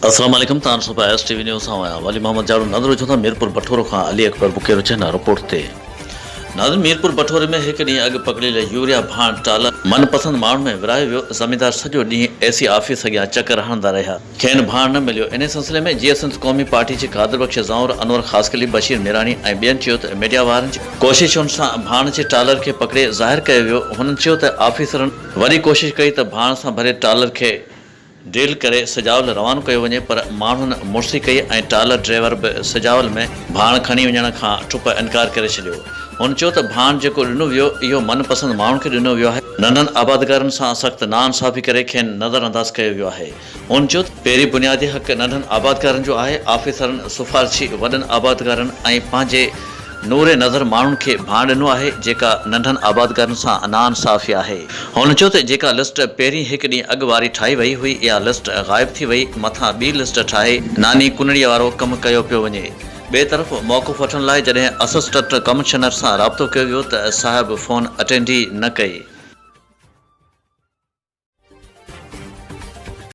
السلام عليڪم تان صبح ايس ٽي وي نيوز سان آهيان ولي محمد جاڙو نظر وجهون ٿا ميرپور بٺورو کان علي اڪبر بڪيرو چنا رپورٽ تي ناظرين ميرپور بٺوري ۾ هڪ ڏينهن اڳ پڪڙيل يوريا ڀاڻ ٽالر من پسند ماڻهن ۾ ورهايو ويو زميندار سڄو ڏينهن اي سي آفيس اڳيان چڪر هڻندا رهيا کين ڀاڻ نه مليو انهي سلسلي ۾ جيئي سنڌ قومي پارٽي جي قادر بخش زئور انور خاصخيلي بشير ميراڻي ۽ ٻين چيو ته ميڊيا وارن جي ڪوششن سان ڀاڻ جي ٽالر کي پڪڙي ظاهر ڪيو ويو هنن چيو ته آفيسرن وڏي ڪوشش ڪئي ته ڀاڻ سان ڀريل ٽالر کي ڊيل ڪري سجاول روانو ڪيو وڃي پر ماڻهن مڙسي ڪئي ۽ ٽالر ڊرائيور به سجاول ۾ ڀاڻ کڻي وڃڻ کان ٺپ انڪار ڪري ڇڏيو. هن چيو ته ڀاڻ جيڪو ڏنو ويو اهو من پسند ماڻهن کي ڏنو ويو آهي، ننڍن آبادگارن سان سخت ناانصافي ڪري کين نظر انداز ڪيو ويو آهي. هن چيو ته پهرين بنيادي حق ننڍن آبادگارن جو آهي، آفيسرن سفارشي وڏن آبادگارن ۽ پنهنجي نور نظر ماڻهن کي ڀاڻ ڏنو آهي جيڪا ننڍن آبادگارن سان ناانصافي آهي. هن چيو ته جيڪا لسٽ پهرين هڪ ڏينهن اڳ واري ٺاهي وئي هئي اها لسٽ غائب ٿي وئي مٿان ٻي لسٽ ٺاهي ناني ڪنڙي وارو ڪم ڪيو پيو وڃي. ٻئي طرف موقف وٺڻ لاء جڏهن اسسٽنٽ ڪمشنر سان رابطو ڪيو ويو ته صاحب فون اٽينڊ ئي نه ڪئي.